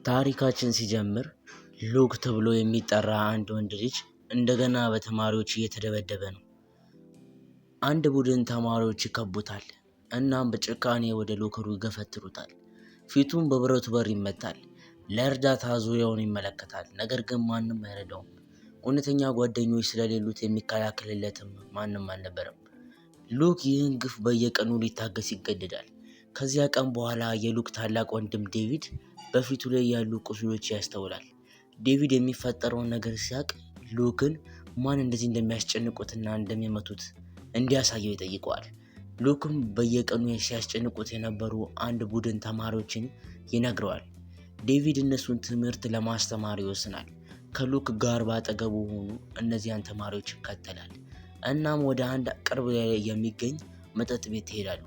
ታሪካችን ሲጀምር ሉክ ተብሎ የሚጠራ አንድ ወንድ ልጅ እንደገና በተማሪዎች እየተደበደበ ነው። አንድ ቡድን ተማሪዎች ይከቡታል፣ እናም በጭካኔ ወደ ሎከሩ ይገፈትሩታል። ፊቱን በብረቱ በር ይመታል። ለእርዳታ ዙሪያውን ይመለከታል፣ ነገር ግን ማንም አይረዳውም። እውነተኛ ጓደኞች ስለሌሉት የሚከላከልለትም ማንም አልነበረም። ሉክ ይህን ግፍ በየቀኑ ሊታገስ ይገደዳል። ከዚያ ቀን በኋላ የሉክ ታላቅ ወንድም ዴቪድ በፊቱ ላይ ያሉ ቁስሎች ያስተውላል። ዴቪድ የሚፈጠረውን ነገር ሲያውቅ ሉክን ማን እንደዚህ እንደሚያስጨንቁትና እንደሚመቱት እንዲያሳየው ይጠይቀዋል። ሉክም በየቀኑ ሲያስጨንቁት የነበሩ አንድ ቡድን ተማሪዎችን ይነግረዋል። ዴቪድ እነሱን ትምህርት ለማስተማር ይወስናል። ከሉክ ጋር ባጠገቡ ሆኖ እነዚያን ተማሪዎች ይከተላል። እናም ወደ አንድ ቅርብ የሚገኝ መጠጥ ቤት ይሄዳሉ።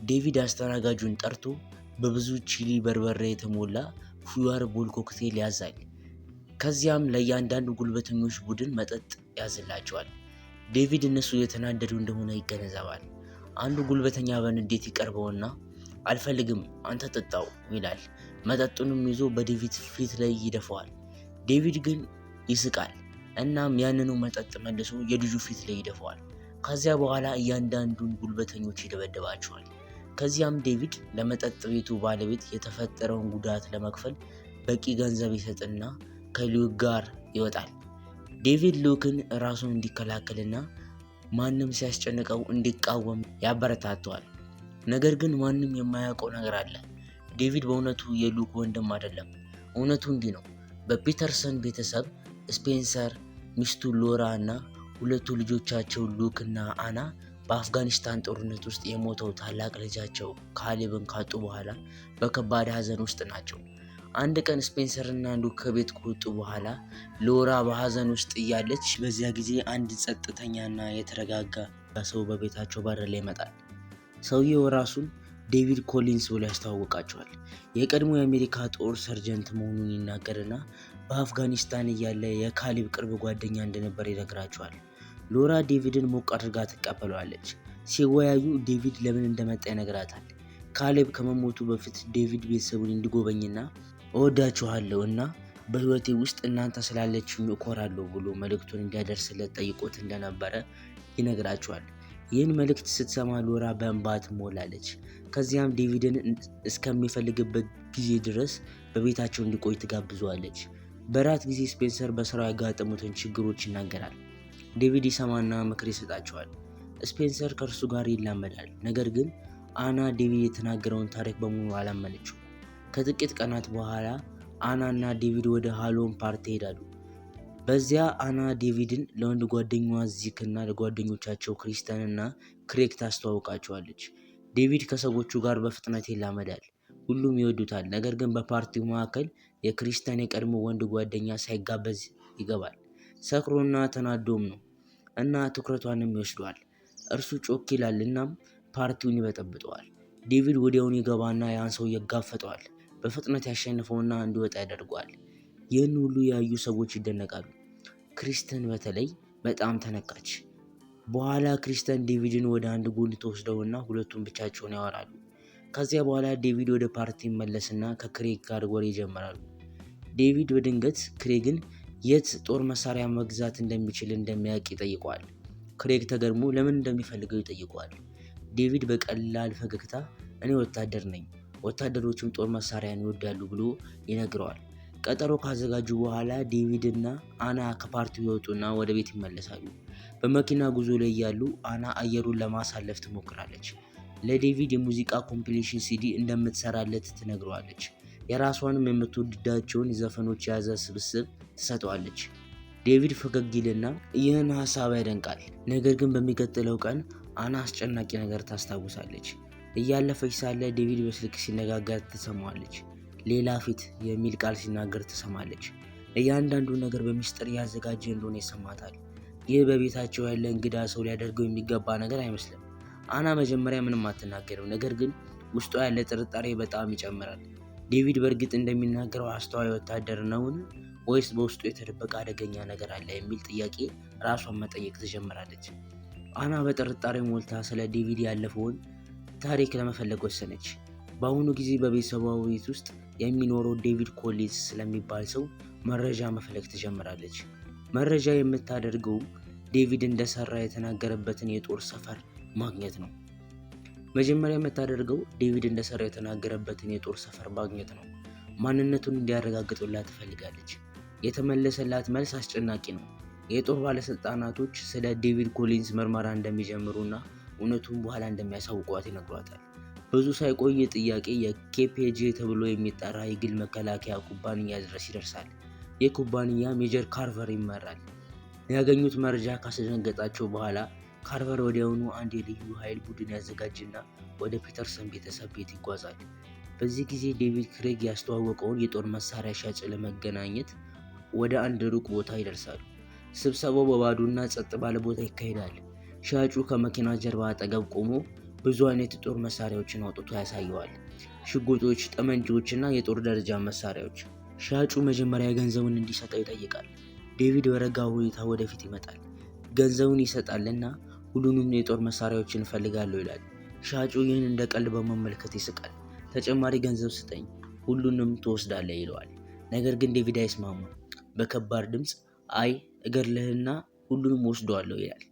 ዴቪድ አስተናጋጁን ጠርቶ በብዙ chili በርበሬ የተሞላ fireball cocktail ያዛል። ከዚያም ለእያንዳንዱ ጉልበተኞች ቡድን መጠጥ ያዝላቸዋል። ዴቪድ እነሱ እየተናደዱ እንደሆነ ይገነዘባል። አንዱ ጉልበተኛ በንዴት ይቀርበውና አልፈልግም፣ አንተ ጠጣው ይላል። መጠጡንም ይዞ በዴቪድ ፊት ላይ ይደፋዋል። ዴቪድ ግን ይስቃል። እናም ያንኑ መጠጥ መልሶ የልጁ ፊት ላይ ይደፋዋል። ከዚያ በኋላ እያንዳንዱን ጉልበተኞች ይደበድባቸዋል። ከዚያም ዴቪድ ለመጠጥ ቤቱ ባለቤት የተፈጠረውን ጉዳት ለመክፈል በቂ ገንዘብ ይሰጥና ከሉክ ጋር ይወጣል። ዴቪድ ሉክን ራሱን እንዲከላከልና ማንም ሲያስጨንቀው እንዲቃወም ያበረታተዋል። ነገር ግን ማንም የማያውቀው ነገር አለ። ዴቪድ በእውነቱ የሉክ ወንድም አይደለም። እውነቱ እንዲህ ነው። በፒተርሰን ቤተሰብ ስፔንሰር፣ ሚስቱ ሎራ እና ሁለቱ ልጆቻቸው ሉክ እና አና በአፍጋኒስታን ጦርነት ውስጥ የሞተው ታላቅ ልጃቸው ካሌብን ካጡ በኋላ በከባድ ሐዘን ውስጥ ናቸው። አንድ ቀን ስፔንሰር እና ሉክ ከቤት ከወጡ በኋላ ሎራ በሐዘን ውስጥ እያለች፣ በዚያ ጊዜ አንድ ጸጥተኛና የተረጋጋ ሰው በቤታቸው በር ላይ ይመጣል። ሰውየው ራሱን ዴቪድ ኮሊንስ ብሎ ያስተዋውቃቸዋል። የቀድሞ የአሜሪካ ጦር ሰርጀንት መሆኑን ይናገርና በአፍጋኒስታን እያለ የካሌብ ቅርብ ጓደኛ እንደነበር ይነግራቸዋል። ሎራ ዴቪድን ሞቅ አድርጋ ትቀበለዋለች። ሲወያዩ ዴቪድ ለምን እንደመጣ ይነግራታል። ካሌብ ከመሞቱ በፊት ዴቪድ ቤተሰቡን እንዲጎበኝና እወዳችኋለሁ እና በሕይወቴ ውስጥ እናንተ ስላለችኝ እኮራለሁ ብሎ መልእክቱን እንዲያደርስለት ጠይቆት እንደነበረ ይነግራቸዋል። ይህን መልእክት ስትሰማ ሎራ በእንባ ትሞላለች። ከዚያም ዴቪድን እስከሚፈልግበት ጊዜ ድረስ በቤታቸው እንዲቆይ ትጋብዘዋለች። በራት ጊዜ ስፔንሰር በስራው ያጋጠሙትን ችግሮች ይናገራል። ዴቪድ ይሰማና ምክር ይሰጣቸዋል። ስፔንሰር ከእርሱ ጋር ይላመዳል። ነገር ግን አና ዴቪድ የተናገረውን ታሪክ በሙሉ አላመነችው። ከጥቂት ቀናት በኋላ አና እና ዴቪድ ወደ Halloween party ይሄዳሉ። በዚያ አና ዴቪድን ለወንድ ጓደኛዋ ዚክ እና ለጓደኞቻቸው ክሪስተን እና ክሬግ ታስተዋውቃቸዋለች። ዴቪድ ከሰዎቹ ጋር በፍጥነት ይላመዳል። ሁሉም ይወዱታል። ነገር ግን በፓርቲው መካከል የክሪስተን የቀድሞ ወንድ ጓደኛ ሳይጋበዝ ይገባል። ሰክሮና ተናዶም ነው እና ትኩረቷንም ይወስደዋል። እርሱ ጮክ ይላል እናም ፓርቲውን ይበጠብጠዋል። ዴቪድ ወዲያውኑ ይገባና ያን ሰው ይጋፈጠዋል። በፍጥነት ያሸንፈውና እንዲወጣ ያደርገዋል። ይህን ሁሉ ያዩ ሰዎች ይደነቃሉ። ክሪስተን በተለይ በጣም ተነካች። በኋላ ክሪስተን ዴቪድን ወደ አንድ ጎን ትወስደውና ሁለቱም ብቻቸውን ያወራሉ። ከዚያ በኋላ ዴቪድ ወደ ፓርቲ ይመለስና ከክሬግ ጋር ወሬ ይጀምራሉ። ዴቪድ በድንገት ክሬግን የት ጦር መሳሪያ መግዛት እንደሚችል እንደሚያውቅ ይጠይቀዋል። ክሬግ ተገርሞ ለምን እንደሚፈልገው ይጠይቀዋል። ዴቪድ በቀላል ፈገግታ እኔ ወታደር ነኝ፣ ወታደሮችም ጦር መሳሪያን ይወዳሉ ብሎ ይነግረዋል። ቀጠሮ ካዘጋጁ በኋላ ዴቪድ እና አና ከፓርቲው ይወጡና ወደ ቤት ይመለሳሉ። በመኪና ጉዞ ላይ እያሉ አና አየሩን ለማሳለፍ ትሞክራለች። ለዴቪድ የሙዚቃ compilation CD እንደምትሰራለት ትነግረዋለች። የራሷንም የምትወዳቸውን ዘፈኖች የያዘ ስብስብ ትሰጠዋለች። ዴቪድ ፈገግ ይልና ይህን ሀሳብ ያደንቃል። ነገር ግን በሚቀጥለው ቀን አና አስጨናቂ ነገር ታስታውሳለች። እያለፈች ሳለ ዴቪድ በስልክ ሲነጋገር ትሰማዋለች። ሌላ ፊት የሚል ቃል ሲናገር ትሰማለች። እያንዳንዱ ነገር በሚስጥር እያዘጋጀ እንደሆነ ይሰማታል። ይህ በቤታቸው ያለ እንግዳ ሰው ሊያደርገው የሚገባ ነገር አይመስልም። አና መጀመሪያ ምንም አትናገርም፣ ነገር ግን ውስጧ ያለ ጥርጣሬ በጣም ይጨምራል። ዴቪድ በእርግጥ እንደሚናገረው አስተዋይ ወታደር ነውን? ወይስ በውስጡ የተደበቀ አደገኛ ነገር አለ የሚል ጥያቄ ራሷን መጠየቅ ትጀምራለች። አና በጥርጣሬ ሞልታ ስለ ዴቪድ ያለፈውን ታሪክ ለመፈለግ ወሰነች። በአሁኑ ጊዜ በቤተሰቧ ቤት ውስጥ የሚኖረው ዴቪድ ኮሊንስ ስለሚባል ሰው መረጃ መፈለግ ትጀምራለች። መረጃ የምታደርገውም ዴቪድ እንደሰራ የተናገረበትን የጦር ሰፈር ማግኘት ነው። መጀመሪያ የምታደርገው ዴቪድ እንደሰራ የተናገረበትን የጦር ሰፈር ማግኘት ነው። ማንነቱን እንዲያረጋግጡላት ትፈልጋለች። የተመለሰላት መልስ አስጨናቂ ነው። የጦር ባለስልጣናቶች ስለ ዴቪድ ኮሊንስ ምርመራ እንደሚጀምሩና እውነቱን በኋላ እንደሚያሳውቋት ይነግሯታል። ብዙ ሳይቆይ ጥያቄ የ KPG ተብሎ የሚጠራ የግል መከላከያ ኩባንያ ድረስ ይደርሳል። ይህ ኩባንያ ሜጀር ካርቨር ይመራል። ያገኙት መረጃ ካስደነገጣቸው በኋላ ካርቨር ወዲያውኑ አንድ የልዩ ኃይል ቡድን ያዘጋጅና ወደ ፒተርሰን ቤተሰብ ቤት ይጓዛል። በዚህ ጊዜ ዴቪድ ክሬግ ያስተዋወቀውን የጦር መሳሪያ ሻጭ ለመገናኘት ወደ አንድ ሩቅ ቦታ ይደርሳሉ። ስብሰባው በባዶና ጸጥ ባለ ቦታ ይካሄዳል። ሻጩ ከመኪና ጀርባ አጠገብ ቆሞ ብዙ አይነት የጦር መሳሪያዎችን አውጥቶ ያሳየዋል። ሽጉጦች፣ ጠመንጃዎች እና የጦር ደረጃ መሳሪያዎች። ሻጩ መጀመሪያ ገንዘቡን እንዲሰጠው ይጠይቃል። ዴቪድ በረጋ ሁኔታ ወደፊት ይመጣል። ገንዘቡን ይሰጣልና ሁሉንም የጦር መሳሪያዎችን እፈልጋለሁ ይላል። ሻጩ ይህን እንደ ቀልድ በመመልከት ይስቃል። ተጨማሪ ገንዘብ ስጠኝ፣ ሁሉንም ትወስዳለህ ይለዋል። ነገር ግን ዴቪድ አይስማማም። በከባድ ድምፅ አይ እገድልህና ሁሉንም ወስደዋለሁ ይላል።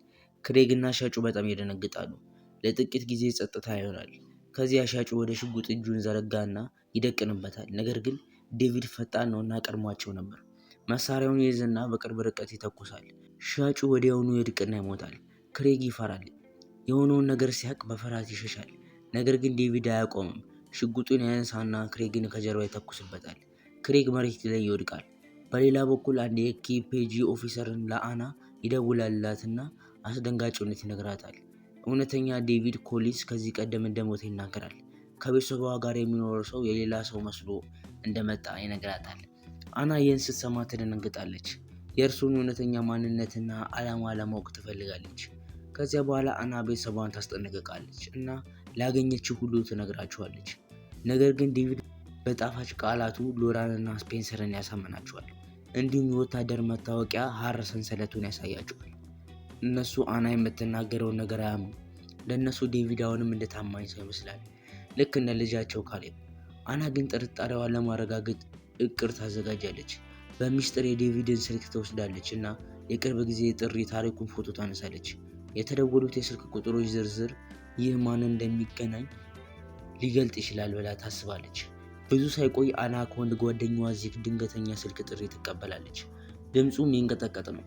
ክሬግ እና ሻጩ በጣም ይደነግጣሉ። ለጥቂት ጊዜ ጸጥታ ይሆናል። ከዚያ ሻጩ ወደ ሽጉጥ እጁን ዘረጋና ይደቅንበታል። ነገር ግን ዴቪድ ፈጣን ነውና ቀድሟቸው ነበር። መሳሪያውን ይይዝና በቅርብ ርቀት ይተኩሳል። ሻጩ ወዲያውኑ ይወድቅና ይሞታል። ክሬግ ይፈራል። የሆነውን ነገር ሲያውቅ በፍርሃት ይሸሻል። ነገር ግን ዴቪድ አያቆምም። ሽጉጡን ያነሳና ክሬግን ከጀርባ ይተኩስበታል። ክሬግ መሬት ላይ ይወድቃል። በሌላ በኩል አንድ የ KPG officer ን ለአና ይደውልላትና አስደንጋጭ እውነት ይነግራታል። እውነተኛ ዴቪድ ኮሊንስ ከዚህ ቀደም እንደሞተ ይናገራል። ከቤተሰቧ ጋር የሚኖረው ሰው የሌላ ሰው መስሎ እንደመጣ ይነግራታል። አና ይህን ስትሰማ ትደነግጣለች። የእርሱን እውነተኛ ማንነትና ዓላማ ለማወቅ ትፈልጋለች። ከዚያ በኋላ አና ቤተሰቧን ታስጠነቅቃለች እና ላገኘችው ሁሉ ትነግራቸዋለች። ነገር ግን ዴቪድ በጣፋጭ ቃላቱ ሎራንና ስፔንሰርን ያሳምናቸዋል። እንዲሁም የወታደር መታወቂያ ሐር ሰንሰለቱን ያሳያቸዋል። እነሱ አና የምትናገረውን ነገር አያምኑም። ለእነሱ ዴቪድ አሁንም እንደ ታማኝ ሰው ይመስላል፣ ልክ እንደ ልጃቸው ካሌብ። አና ግን ጥርጣሬዋን ለማረጋገጥ እቅድ ታዘጋጃለች። በሚስጥር የዴቪድን ስልክ ትወስዳለች እና የቅርብ ጊዜ ጥሪ ታሪኩን ፎቶ ታነሳለች። የተደወሉት የስልክ ቁጥሮች ዝርዝር ይህ ማን እንደሚገናኝ ሊገልጥ ይችላል ብላ ታስባለች። ብዙ ሳይቆይ አና ከወንድ ጓደኛዋ ዚክ ድንገተኛ ስልክ ጥሪ ትቀበላለች። ድምፁም የሚንቀጠቀጥ ነው።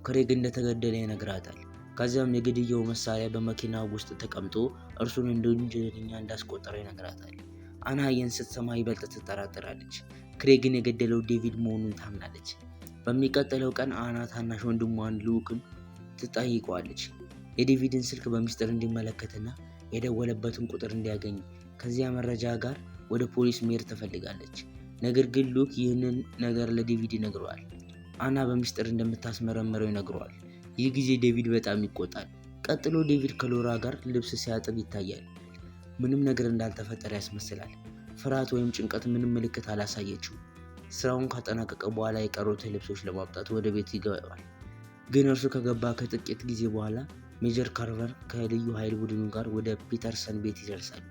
ክሬግ እንደተገደለ ይነግራታል። ከዚያም የግድያው መሳሪያ በመኪና ውስጥ ተቀምጦ እርሱን እንደ ወንጀለኛ እንዳስቆጠረው ይነግራታል። አና ይህን ስትሰማ ይበልጥ ትጠራጠራለች። ክሬግን የገደለው ዴቪድ መሆኑን ታምናለች። በሚቀጥለው ቀን አና ታናሽ ወንድሟን ሉክን ትጠይቀዋለች። የዴቪድን ስልክ በሚስጥር እንዲመለከትና የደወለበትን ቁጥር እንዲያገኝ ከዚያ መረጃ ጋር ወደ ፖሊስ መሄድ ትፈልጋለች። ነገር ግን ሉክ ይህንን ነገር ለዴቪድ ይነግረዋል። አና በሚስጥር እንደምታስመረምረው ይነግረዋል። ይህ ጊዜ ዴቪድ በጣም ይቆጣል። ቀጥሎ ዴቪድ ከሎራ ጋር ልብስ ሲያጥብ ይታያል። ምንም ነገር እንዳልተፈጠረ ያስመስላል። ፍርሃት ወይም ጭንቀት ምንም ምልክት አላሳየችው። ስራውን ካጠናቀቀ በኋላ የቀሩትን ልብሶች ለማምጣት ወደ ቤት ይገባል። ግን እርሱ ከገባ ከጥቂት ጊዜ በኋላ ሜጀር ካርቨር ከልዩ ኃይል ቡድኑ ጋር ወደ ፒተርሰን ቤት ይደርሳል።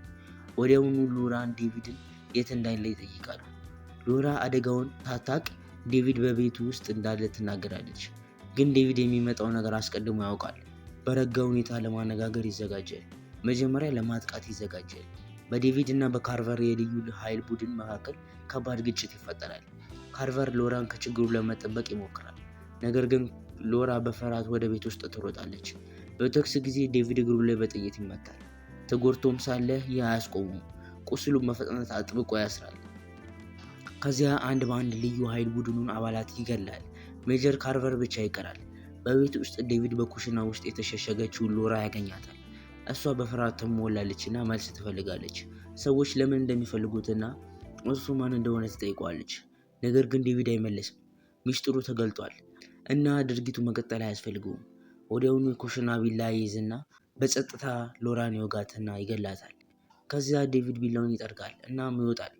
ወዲያውኑ ሎራን ዴቪድን የት እንዳለ ይጠይቃሉ። ሎራ አደጋውን ሳታውቅ ዴቪድ በቤቱ ውስጥ እንዳለ ትናገራለች። ግን ዴቪድ የሚመጣው ነገር አስቀድሞ ያውቃል። በረጋ ሁኔታ ለማነጋገር ይዘጋጃል። መጀመሪያ ለማጥቃት ይዘጋጃል። በዴቪድ እና በካርቨር የልዩ ኃይል ቡድን መካከል ከባድ ግጭት ይፈጠራል። ካርቨር ሎራን ከችግሩ ለመጠበቅ ይሞክራል። ነገር ግን ሎራ በፍርሃት ወደ ቤት ውስጥ ትሮጣለች። በተኩስ ጊዜ ዴቪድ እግሩ ላይ በጥይት ይመታል። ተጎድቶም ሳለ ይህ አያስቆሙም። ቁስሉን በፍጥነት አጥብቆ ያስራል። ከዚያ አንድ በአንድ ልዩ ኃይል ቡድኑን አባላት ይገላል። ሜጀር ካርቨር ብቻ ይቀራል። በቤት ውስጥ ዴቪድ በኩሽና ውስጥ የተሸሸገችውን ሎራ ያገኛታል። እሷ በፍርሃት ትሞላለች እና መልስ ትፈልጋለች። ሰዎች ለምን እንደሚፈልጉትና እርሱ ማን እንደሆነ ትጠይቀዋለች። ነገር ግን ዴቪድ አይመልስም። ሚስጥሩ ተገልጧል እና ድርጊቱ መቀጠል አያስፈልገውም። ወዲያውኑ የኩሽና ቢላ ይይዝና በጸጥታ ሎራን ይወጋትና ይገላታል። ከዚያ ዴቪድ ቢላውን ይጠርጋል እናም ይወጣል።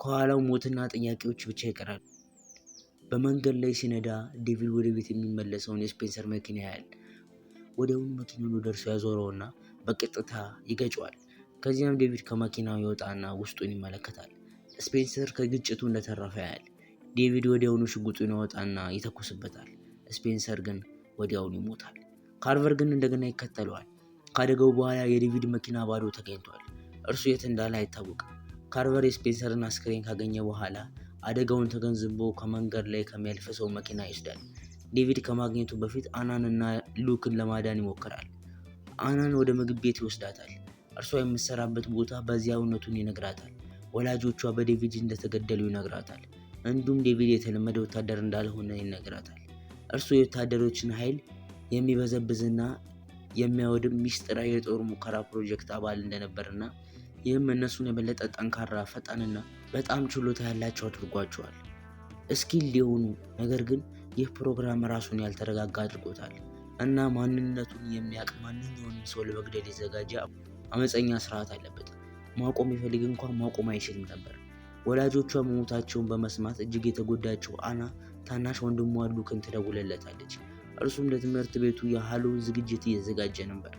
ከኋላው ሞትና ጥያቄዎች ብቻ ይቀራሉ። በመንገድ ላይ ሲነዳ ዴቪድ ወደ ቤት የሚመለሰውን የስፔንሰር መኪና ያያል። ወዲያውኑ መኪናውን ወደ እርሱ ያዞረውና በቀጥታ ይገጨዋል። ከዚያም ዴቪድ ከመኪናው ይወጣና ውስጡን ይመለከታል። ስፔንሰር ከግጭቱ እንደተረፈ ያያል። ዴቪድ ወዲያውኑ ሽጉጡን ያወጣና ይተኩስበታል። ስፔንሰር ግን ወዲያውኑ ይሞታል። ካርቨር ግን እንደገና ይከተለዋል። ከአደጋው በኋላ የዴቪድ መኪና ባዶ ተገኝቷል። እርሱ የት እንዳለ አይታወቅም። ካርቨር የስፔንሰርን አስክሬን ካገኘ በኋላ አደጋውን ተገንዝቦ ከመንገድ ላይ ከሚያልፍ ሰው መኪና ይወስዳል። ዴቪድ ከማግኘቱ በፊት አናን እና ሉክን ለማዳን ይሞክራል። አናን ወደ ምግብ ቤት ይወስዳታል። እርሷ የምትሰራበት ቦታ በዚያ እውነቱን ይነግራታል። ወላጆቿ በዴቪድ እንደተገደሉ ይነግራታል። እንዲሁም ዴቪድ የተለመደ ወታደር እንዳልሆነ ይነግራታል። እርሱ የወታደሮችን ኃይል የሚበዘብዝና የሚያወድም ሚስጥራዊ የጦር ሙከራ ፕሮጀክት አባል እንደነበርና ይህም እነሱን የበለጠ ጠንካራ፣ ፈጣንና በጣም ችሎታ ያላቸው አድርጓቸዋል። እስኪል ሊሆኑ ነገር ግን ይህ ፕሮግራም ራሱን ያልተረጋጋ አድርጎታል እና ማንነቱን የሚያውቅ ማንኛውንም ሰው ለመግደል የተዘጋጀ አመፀኛ ስርዓት አለበት። ማቆም ይፈልግ እንኳን ማቆም አይችልም ነበር። ወላጆቿ መሞታቸውን በመስማት እጅግ የተጎዳችው አና ታናሽ ወንድሟ ሉክን ትደውልለታለች። እርሱም ለትምህርት ቤቱ የሃሎዊን ዝግጅት እየተዘጋጀ ነበር።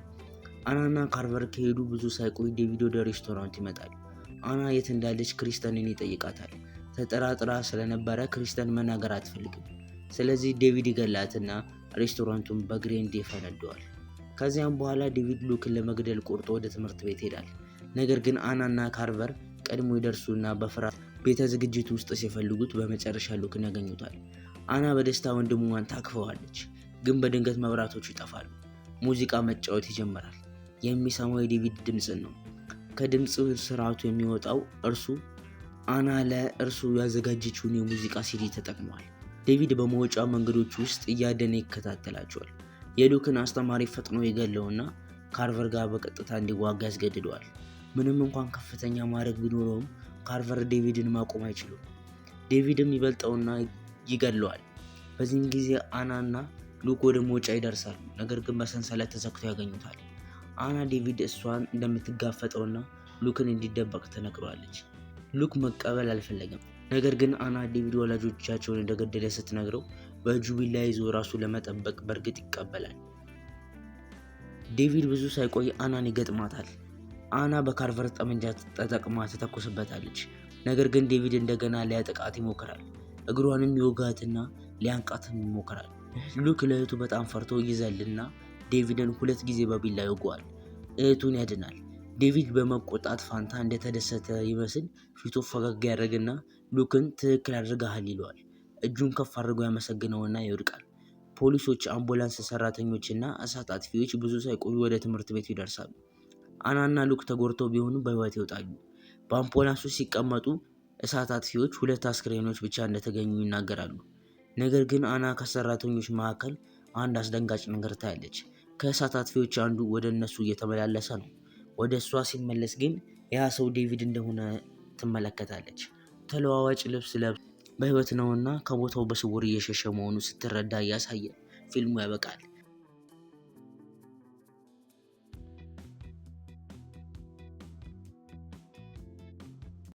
አናና ካርቨር ከሄዱ ብዙ ሳይቆይ ዴቪድ ወደ ሬስቶራንት ይመጣል። አና የት እንዳለች ክሪስተንን ይጠይቃታል። ተጠራጥራ ስለነበረ ክሪስተን መናገር አትፈልግም። ስለዚህ ዴቪድ ይገላትና ሬስቶራንቱን በግሬኔድ ያፈነደዋል። ከዚያም በኋላ ዴቪድ ሉክን ለመግደል ቆርጦ ወደ ትምህርት ቤት ይሄዳል። ነገር ግን አናና ካርቨር ቀድሞ ይደርሱና በፍርሃት ቤተ ዝግጅት ውስጥ ሲፈልጉት በመጨረሻ ሉክን ያገኙታል። አና በደስታ ወንድሟን ታቅፈዋለች። ግን በድንገት መብራቶቹ ይጠፋሉ። ሙዚቃ መጫወት ይጀምራል። የሚሰማው የዴቪድ ድምፅን ነው። ከድምፅ ስርዓቱ የሚወጣው እርሱ አና ለእርሱ ያዘጋጀችውን የሙዚቃ ሲዲ ተጠቅሟል። ዴቪድ በመውጫ መንገዶች ውስጥ እያደነ ይከታተላቸዋል። የሉክን አስተማሪ ፈጥኖ ይገለውና ካርቨር ጋር በቀጥታ እንዲዋጋ ያስገድደዋል። ምንም እንኳን ከፍተኛ ማዕረግ ቢኖረውም ካርቨር ዴቪድን ማቆም አይችሉም። ዴቪድም ይበልጠውና ይገለዋል። በዚህም ጊዜ አናና ሉክ ወደ መውጫ ይደርሳሉ። ነገር ግን በሰንሰለት ተዘግቶ ያገኙታል። አና ዴቪድ እሷን እንደምትጋፈጠውና ሉክን እንዲደበቅ ትነግረዋለች። ሉክ መቀበል አልፈለገም። ነገር ግን አና ዴቪድ ወላጆቻቸውን እንደገደለ ስትነግረው በእጁ ቢላ ይዞ ራሱን ለመጠበቅ በእርግጥ ይቀበላል። ዴቪድ ብዙ ሳይቆይ አናን ይገጥማታል። አና በካርቨር ጠመንጃ ተጠቅማ ትተኩስበታለች። ነገር ግን ዴቪድ እንደገና ሊያጠቃት ይሞክራል። እግሯንም ይወጋትና ሊያንቃትም ይሞክራል። ሉክ ለእህቱ በጣም ፈርቶ ይዘልና ዴቪድን 2 ጊዜ በቢላ ይወጋዋል። እህቱን ያድናል። ዴቪድ በመቆጣት ፋንታ እንደተደሰተ ይመስል ፊቱ ፈገግ ያደርግና ሉክን ትክክል አድርገሃል ይለዋል። እጁን ከፍ አድርጎ ያመሰግነውና ይወድቃል። ፖሊሶች፣ አምቡላንስ ሰራተኞችና እሳት አጥፊዎች ብዙ ሳይቆዩ ወደ ትምህርት ቤቱ ይደርሳሉ። አናና ሉክ ተጎድተው ቢሆኑም በህይወት ይወጣሉ። በአምቡላንሱ ሲቀመጡ እሳት አጥፊዎች 2 አስክሬኖች ብቻ እንደተገኙ ይናገራሉ። ነገር ግን አና ከሰራተኞች መካከል አንድ አስደንጋጭ ነገር ታያለች። ከእሳት አጥፊዎች አንዱ ወደ እነሱ እየተመላለሰ ነው። ወደ እሷ ሲመለስ ግን ያ ሰው ዴቪድ እንደሆነ ትመለከታለች። ተለዋዋጭ ልብስ ለብሶ በህይወት ነውና ከቦታው በስውር እየሸሸ መሆኑ ስትረዳ እያሳየ ፊልሙ ያበቃል።